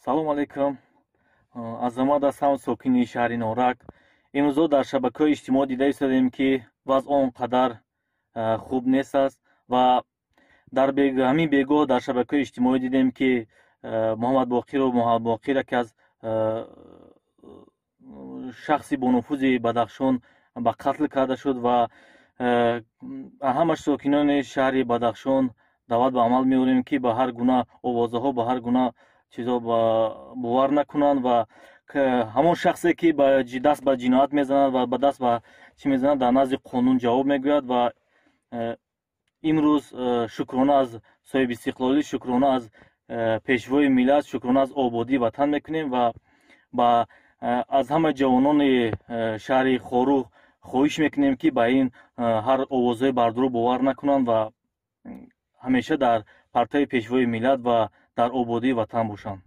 Салом алейкум. Азамат ҳастам, сокини шаҳри Норак. Имрӯзо дар шабакаҳои иҷтимоӣ дида истодем, ки вазъ он қадар хуб нест аст ва дар ҳамин бегоҳ дар шабакаҳои иҷтимоӣ дидем, ки Муҳаммадбоқиру Муҳаммадбоқир, яке аз шахси бонуфузи Бадахшон, ба қатл карда шуд ва ҳама сокинони шаҳри Бадахшон даъват ба амал меорем, ки ба ҳар гуна овозаҳо, ба ҳар гуна чизҳо бовар накунанд ва ҳамон шахсе, ки даст ба ҷиноят мезанад ва ба даст ба чӣ мезанад, дар назди қонун ҷавоб мегӯяд. Ва имрӯз шукрона аз соҳибистиқлолӣ, шукрона аз Пешвои миллат, шукрона аз ободии ватан мекунем ва аз ҳама ҷавонони шаҳри Хоруғ хоҳиш мекунем, ки ба ин ҳар овозҳои бардурӯғ бовар накунанд ва ҳамеша дар партави Пешвои миллат ва дар ободии ватан бошанд.